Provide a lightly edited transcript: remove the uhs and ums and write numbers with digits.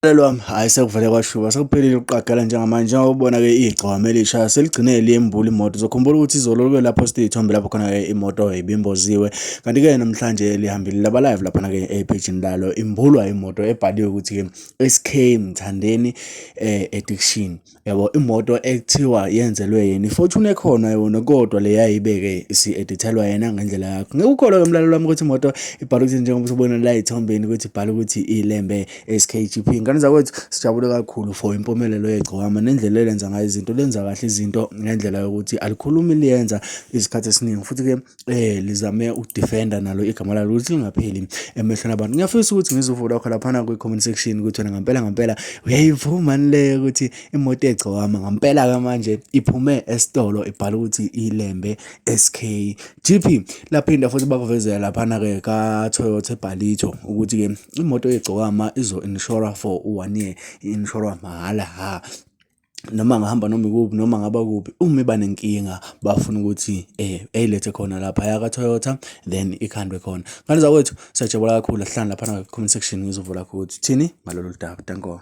Mlaleli wami, hhayi sekuvele kwashuba, sekuphelile ukuqagela njengamanje njengoba ubona-ke igcokama elisha seligcine liyembula imoto. Uzokhumbula ukuthi izolo libe laphosta iy'thombe lapho khona-ke imoto ibimboziwe. Kanti-ke namhlanje lihambile laba live laphana-ke ephejini lalo imbulwa imoto ebhaliwe ukuthi-ke SK Mthandeni Addiction. Yabo imoto ekuthiwa yenzelwe yena iFortuner ekhona yona kodwa le yayibeke isi-edithelwa yena ngendlela yakho. Ngeke ukholwe ke mlaleli wami ukuthi imoto ibhalwe ukuthi njengoba usubona la ey'thombeni ukuthi ibhalwe ukuthi iLembe SKGP. Ngane zakwethu sijabule kakhulu for impumelelo yegcokama nendlela elenza ngayo izinto lenza kahle izinto ngendlela yokuthi alikhulumi liyenza isikhathi esiningi futhi-ke lizame ukudefenda nalo igama lalo ukuthi lingapheli emehlweni abantu. Ngiyafisa ukuthi ngizwe uvo lwakho laphana kwi-comment section ukuthi wena ngampela ngampela uyayivuma yini le ukuthi imoto yegcokama ngampela-ke manje iphume esitolo ibhala ukuthi iLembe SKGP. Laphinda futhi bakuvezela laphana-ke ka-Toyota eBhalito ukuthi-ke imoto yegcokama izo-insure for u-one year, i-insure mahhala hha. Noma ngahamba noma ikuphi noma ngaba kuphi uma iba nenkinga bafuna ukuthi eyilethe khona laphaya ka-Toyota then ikhandwe khona. Ngane zakwethu siyajabula kakhulu asihlangane laphana kwi-comment section ngizwe uvo lwakho ukuthi uthini ngalolu daba. Danko.